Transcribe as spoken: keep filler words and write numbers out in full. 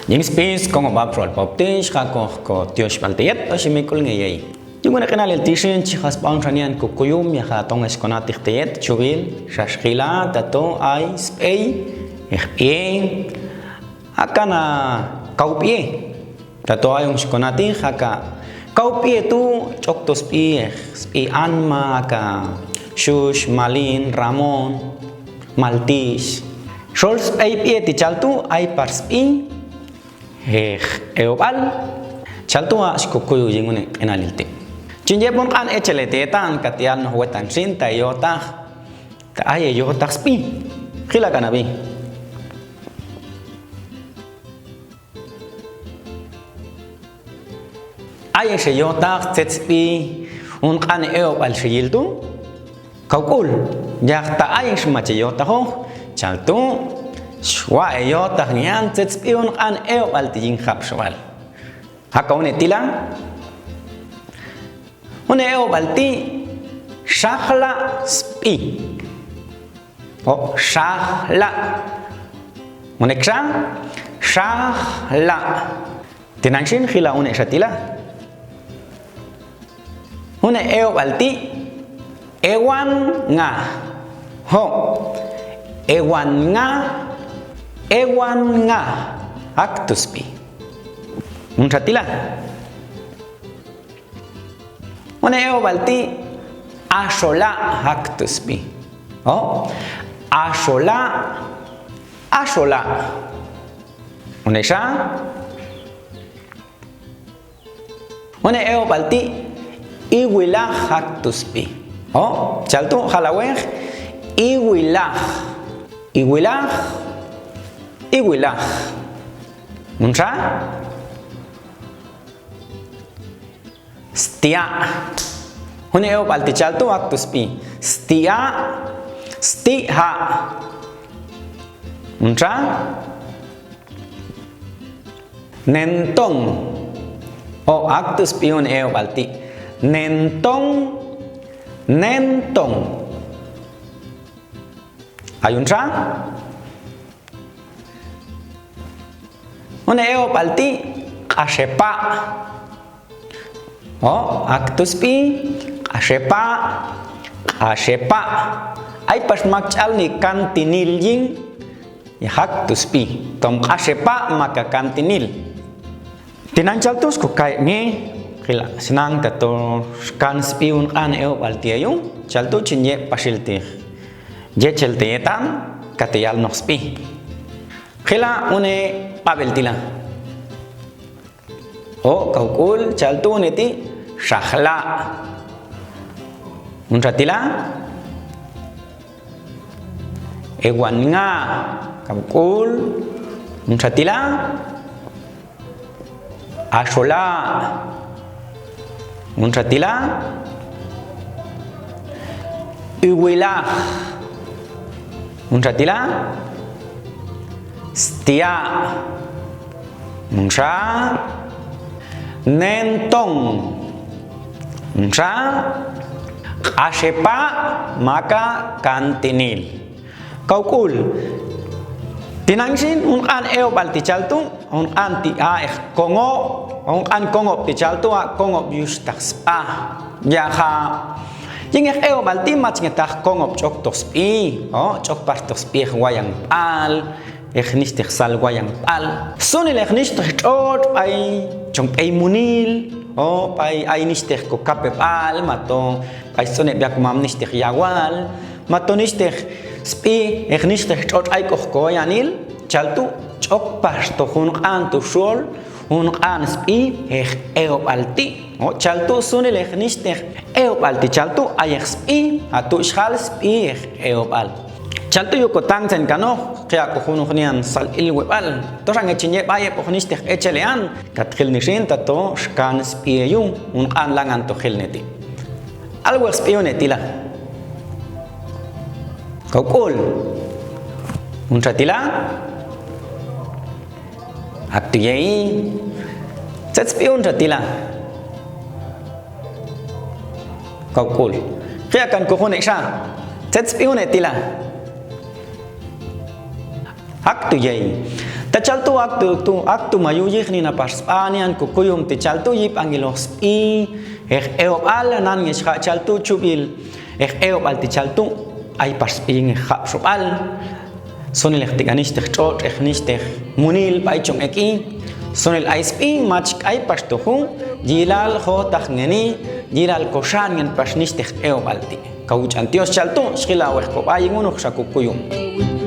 Jing spi, skongop bab sual baptis, kako ko tiox bal teyet, osi mikul ngeyei. Jing une qinalil tisin, chihas baun sanian kukuyum, yaha tonges konatih teyet, chubil, sas kila, tato, ai, spei, eh, pie, akana, kau pie. Tato ayong sikonatih, aka, kau pie tu, cok to spi, eh, spi anma, aka, sus, malin, ramon, maltis. Sol spei pie ti caltu, ai par spi, eh, eobal. Caltu a sikukuyu jing une qinalil ti. Cinje pun kan ecele tetan, katian noh wetan sin, ta yotah. Ta aye yotah spi. Khila kan abi. Aye se yotah set spi, un kan eobal se yil tu. Kau kul, jak ta aye se mace yotah ho, caltu, swa e yotah nian set spi un kan eobal ti jing hap sowal. Haka une tila. Une eobal ti, sahla spi. O, sahla. Une ksa, sahla. Tinang sin khila une satila. Une eobal ti, ewan nga. Ho, ewan nga, ewan nga. Aktus pi. Un satila. Une eobal ti, asola, aktus pi. O, asola, asola. Une sa. Une eobal ti, iwilah, aktus pi. O, caltu halaweh, iwilah, iwilah, iwilah. Un sa. Stia. Une eobal ti caltu aktus pi. Stia, stiha. Un sa. Nentong. O, aktus pi une eobal ti. Nentong, nentong. Ai un sa. Une eobal ti, kasepa. O, aktus pi, kasepa, kasepa. Ai pas makcal ni kantinil jing, ya aktus pi. Tom kasepa maka kantinil. Tinang caltu sku kaek nge, khila senang tato skan spi un kan eobal ti ayung, caltu cinje pasil ti. Jecel ti etan, katial noh spi. Khila une pabel tila. O, kau kul, caltu une ti, sahla. Un satila. Ewan nga, kau kul. Un satila. Asola. Un satila. Iwilah. Un satila. Stia. Un sa. Nentong. Un sa. Kasepa maka kantinil. Kau kul. Tinang sin un kan eobal ti caltu, un kan ti a eh kongop, un kan kongop ti caltu a kongop yus tak sepah. Jaha. Jing eh eobal ti mac ngetah kongop cok tok spi. O, cok pas tok spi eh wayang pal. Eh nisteh sal wayang pal. Sunil eh nisteh cot pai cong pai munil. O, pai ai nisteh ko kape pal mato. Pai sone biak mam nisteh yawal. Mato nisteh spi eh nisteh cot ai koh ko yanil. Caltu cok pas to hun kan tu sol. Hun kan spi eh eobal ti. O, caltu sunil eh nisteh eobal ti caltu ai eh spi. Atu shal spi eh eobal. Caltu yuko tangsen kano kia ko hunu nian sal il webal. Tos ange cinye baye poh nisteh ecelean. Kat hil nisin tato skan spi eyung. Hun kan langan to hil neti. Alwes piune tila. Kau kul. Unsa tila. Atu yei. Cet spiun sa tila. Kau kul. Kiakan kuhune sa. Cet spiune tila. Ak tu yai. Chaltu waktu tu, waktu mayuyih ni na parsb'anian kukuyum ti chaltu yip anggil oh sb'i, eh, eob'al nan nge' chka' chaltu chubil, eh, eob'al ti chaltu, ai parsb'i nge' chka' psob'al. Sonil eh tiga nisteh ch'och' eh nisteh munil b'ai chong ek'i. Sonil ai sb'i machik ai pastuhu, yilal ho tah ngeni, yilal kosan ngen pas nisteh eob'al ti. Kau ch'an tios chaltu, skhila weh ko b'ai ngunuh sa kukuyum.